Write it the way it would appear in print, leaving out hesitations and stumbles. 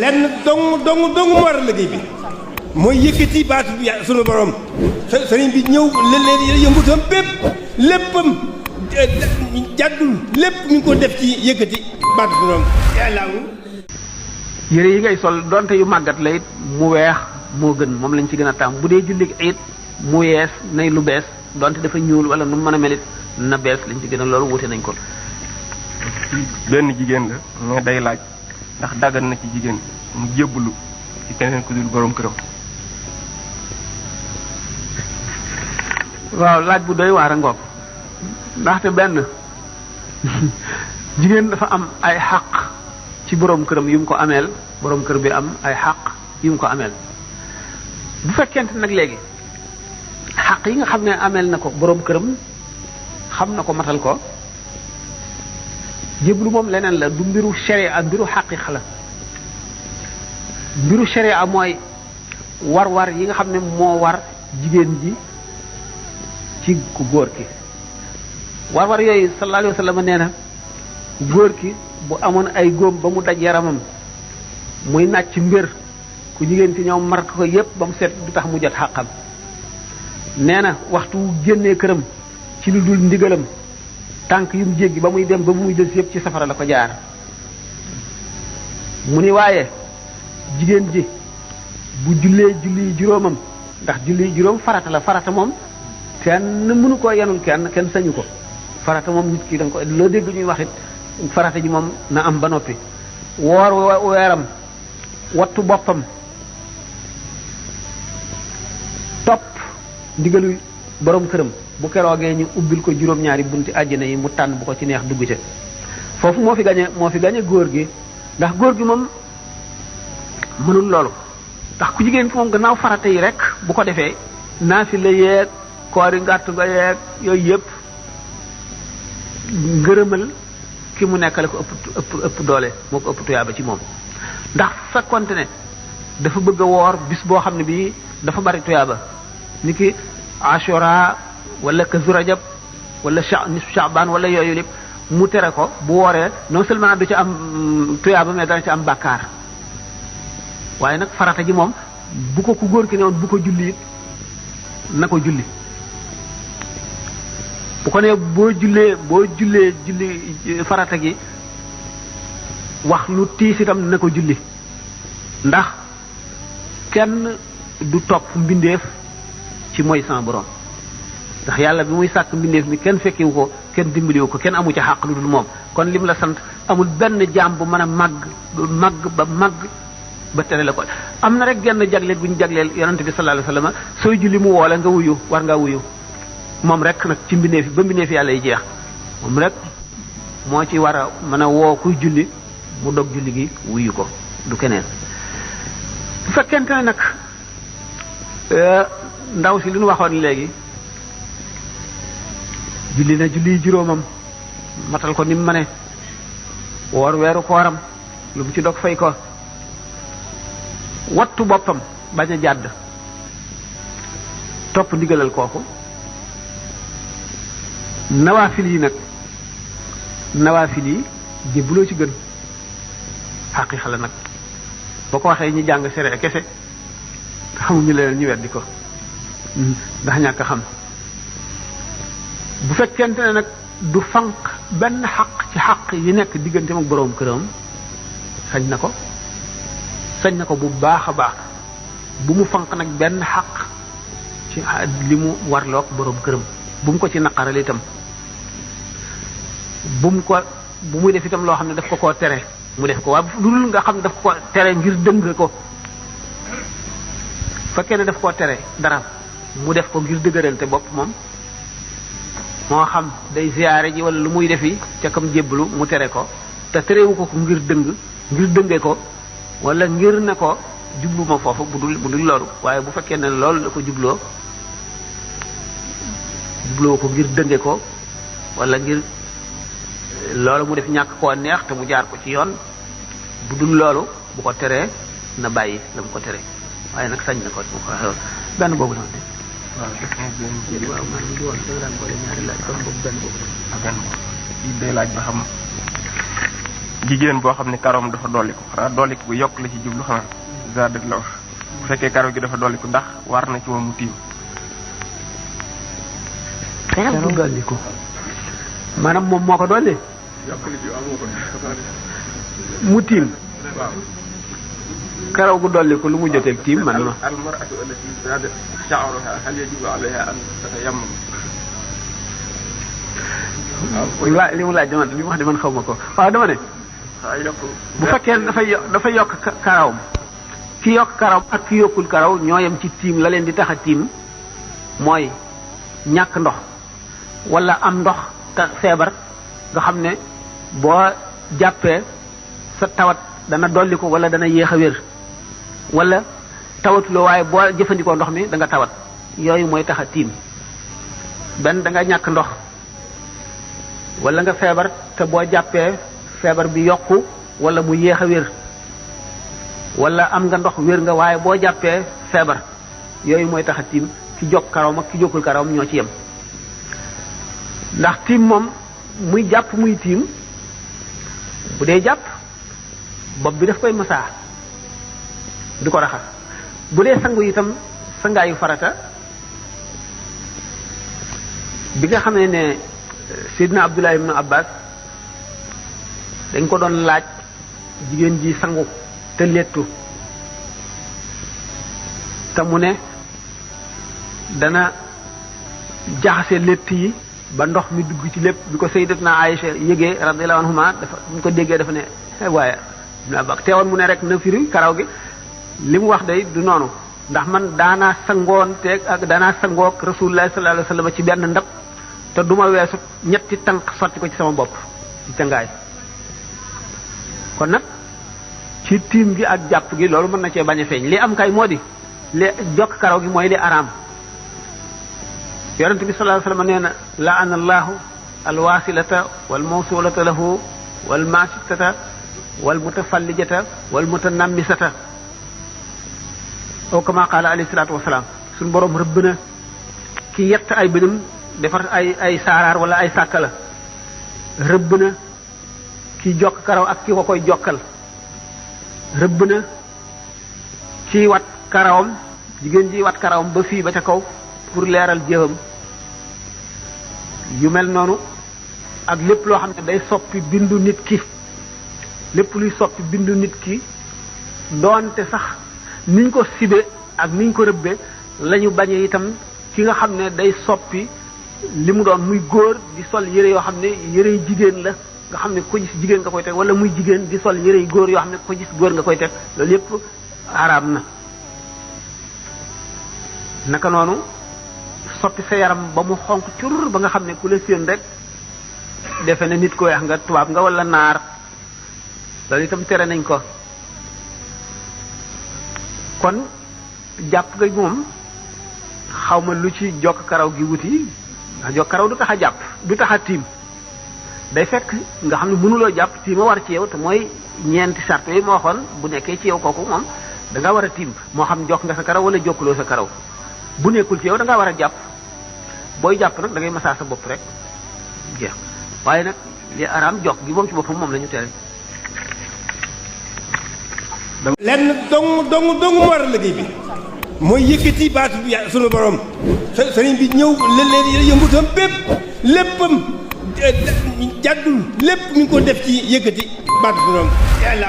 lenn dong mu war a liggéey bi mooy yëkkati baatu bi sunu borom sëriñ bi ñëw leen yëngutam bépp léppam jàddul lépp mi ngi ko def ci yëkkati baatu sunu borom yàlla yére yi ngay sol donte yu màggat la it mu weex moo gën moom lañ ci gën a taam bu dee julli it mu yees nay lu bees donte dafa ñuul wala nu mën a melit na bees lañ ci gën a loolu wute nañ ko. benn jigéen la mais day laaj ndax daggan na ci jigéen mu jébbalu ci keneen ku dul borom këram. waaw laaj bu doy waar a ngoog ndaxte benn jigéen dafa am ay xaq ci borom këram yu mu ko ameel borom kër bi am ay xaq yu mu ko ameel bu fekkente nag léegi xaq yi nga xam ne ameel na ko borom këram xam na ko matal ko jébbalu moom leneen la du mbiru sharia mbiru xaqiqa la mbiru sharia mooy war-war yi nga xam ne moo war jigéen ji ci ku góor ki war-war yooyu sallallahu alayhi wa sallam nee na ku góor ki bu amoon ay góom ba mu daj yaramam muy nàcc mbir ku jigéen ki ñëw mar ko yépp ba mu set du tax mu jot xàqam nee na waxtu génnee këram ci lu dul ndigalam tànk yu mu jéggi ba muy dem ba muy des yépp ci safara la ko jaar mu ni waaye jigéen ji bu jullee julli juróomam ndax julli juróom farata la farata moom kenn mënu koo yanul kenn sañu ko farata moom nit ki da nga ko loo dégg ñuy wax it farata ji moom na am ba noppi woor weeram wattu boppam topp ndigalu borom këram bu keroogee ñu ubbil ko juróom-ñaari bunti àjjana yi mu tànn bu ko ci neex dugg ca foofu moo fi gañe góor gi ndax góor gi moom mënul loolu ndax ku jigéen ki moom gannaaw farata yi rek bu ko defee naafila yeeg koori ngàtt ga yeeg yooyu yëpp ngërëmal ki mu nekkale ko ëpp doole moo ko ëpp tuyaaba ci moom ndax fekkonte ne dafa bëgg a woor bis boo xam ne bii dafa bari tuyaaba ni ki ashura wala kazu rajab wala nisfu sha'ban wala yooyu lépp mu tere ko bu wooree non seulement du ci am tuyaaba mais dana ci am bàkkaar waaye nag farata ji moom bu ko ku góor ki ne woon bu ko julli it na ko julli bu ko ne boo jullee julli farata gi wax lu tiis itam na ko julli ndax kenn du topp mbindeef ci mooy sans borom ndax yàlla bi muy sàkk mbindeef mi kenn fekkiwu ko kenn dimbaliwu ko kenn amu ci xàq lu dul moom kon lim la sant amul benn jaam bu mën a màgg ba tere la ko am na rek genn jagleel bu ñu jagleel yonante bi sallallahu alayhi wasallam sooy julli mu woole nga wuyu war ngaa wuyu moom rek nag ci mbindeef ba mbindeef yàlla yi jeex moom rek moo ci war a mën a woo kuy julli mu dog julli gi wuyu ko du keneen bu fekkente ne nag ndaw si li ñu waxoon léegi julli na julli juróomam matal ko ni mu mëne woor weeru kooram lu mu ci dog fay ko wattu boppam bañ a jàdd topp ndigalal kooku nawaafil yi jébbuloo ci gën xaqiiqa la nag boo ko waxee ñu jàng sere kese xamuñu leen ñu weddi ko ndax ñàkk xam bu fekkente ne nag du fanq benn xaq ci xaq yi nekk diggante ak boroom këram sañ na ko bu baax a baax bu mu fanq nag benn xaq ci li mu warloog boroom këram bu mu ko ci naqaral itam bu muy def itam loo xam ne daf ko koo tere mu def ko waaye lu dul nga xam ne daf ko tere ngir dëng ko fekkee ne daf koo tere dara mu def ko ngir dëgërante bopp moom moo xam day ziyaare ji wala lu muy defi ca kam jébbalu mu tere ko te terewu ko ngir dënge ko wala ngir ne ko jublu ma foofu bu dul loolu waaye bu fekkee ne loolu la ko jubloo ko ngir dënge ko wala ngir loolu mu def ñàkk koo neex te mu jaar ko ci yoon bu dul loolu bu ko teree na bàyyi la mu ko tere waaye nag sañ na ko mu ko waxee benn boobu la waaw man ngi woon daan boole ñaari laaj kon boobu benn boobu day laaj ba xam jigéen boo xam ne karawam dafa dolliku xanaa dolliku bu yokk la ci jublu xanaa zadat la wax bu fekkee karaw gi dafa dolliku ndax war na ci moom mu tiim. karaw dolliku maanaam moom moo ko dolli mu tiim. waaw. karaw gu dolliku lu mu joteeg tiim man ma. al mar'atu allati zadat sha'ruha hal yajibu 'alayha an tatayammam. waaw li mu laaj dama li mu wax de man xaw ma ko waaw dama ne. bu fekkee dafa yokk karawam ki yokk karaw ak ki yokkul karaw ñoo yem ci tiim la leen di tax a tiim mooy ñàkk ndox wala am ndox te feebar nga xam ne boo jàppee sa tawat dana dolli ko wala dana yéex a wér wala tawatuloo waaye boo jëfandikoo ndox mi da nga tawat yooyu mooy tax a tiim benn da nga ñàkk ndox wala nga feebar te boo jàppee feebar bi yokku wala mu yéex a wér wala am nga ndox wér nga waaye boo jàppee feebar yooyu mooy tax a tiim ki jokk karawam ak ki jokkul karawam ñoo ci yem ndax tiim moom muy jàpp muy tiim bu dee jàpp bopp bi daf koy masaa di ko raxas bu dee sangu itam sangaayu farata bi nga xam ne Seydina Abdullah ibn Abbas dañ ko doon laaj jigéen ji sangu te lettu te mu ne dana jaxase lett yi ba ndox mi dugg ci lépp bi ko Sayyidatuna Aïcha yëgee radiyallahu anhuma dafa ñu ko déggee dafa ne waaye ibn Abbas teewoon mu ne rek na firi karaw gi li mu wax day du noonu ndax man daanaa sangoon teeg ak daanaa sangook Rasulullah sallallahu alayhi wasallam ci benn ndab te duma weesu ñetti tànk sotti ko ci sama bopp ci cangaay kon nag ci tiim gi ak jàpp gi loolu mën na cee bañ a feeñ li am kay moo di li jokk karaw gi mooy li araam yonent bi sallallahu alayhi wasallam nee na la'ana allahu alwasilata wal mawsulata lahu wal masitata wal mutafallijata wal mutanammisata aw kama qala alayhi salatu wasalaam suñu borom rëbb na ki yett ay bënam defar ay saaraar wala ay sàkkala rëbb na ki jokk karaw ak ki ko koy jokkal rëbb na ci wat karawam jigéen ji wat karawam ba fii ba ca kaw pour leeral jëfam yu mel noonu ak lépp loo xam ne day soppi bindu nit ki lépp luy soppi bindu nit ki doonte sax niñ ko sibe ak niñ ko rëbbe lañu bañe itam ki nga xam ne day soppi li mu doon muy góor di sol yére yoo xam ne yére jigéen la nga xam ne ko gis jigéen nga koy teg wala muy jigéen di sol yére góor yoo xam ne ko gis góor nga koy teg loolu yépp araam na naka noonu soppi sa yaram ba mu xonq cur ba nga xam ne ku la séen rek defe ne nit ko weex nga tubaab nga wala naar loolu itam tere nañ ko kon jàpp nga moom xaw ma lu ci jokk karaw gi wuti ndax jokk karaw du tax a jàpp du tax a tiim day fekk nga xam ne mënuloo jàpp tiima war ci yow te mooy ñeenti sart yooyu moo waxoon bu nekkee ci yow kooku moom da nga war a tiim moo xam jokk nga sa karaw wala jokkuloo sa karaw bu nekkul ci yow da nga war a jàpp booy jàpp nag da ngay masaa sa bopp rek jeex waaye nag li araam jokk gi moom ci boppam moom la ñu tere. lenn dong mu war a liggéey bi mooy yëkkati baatu bi sunu borom sëriñ bi ñëw leen yëngutam bépp léppam jàddul lépp mi ngi ko def ci yëkkati baatu sunu borom yàlla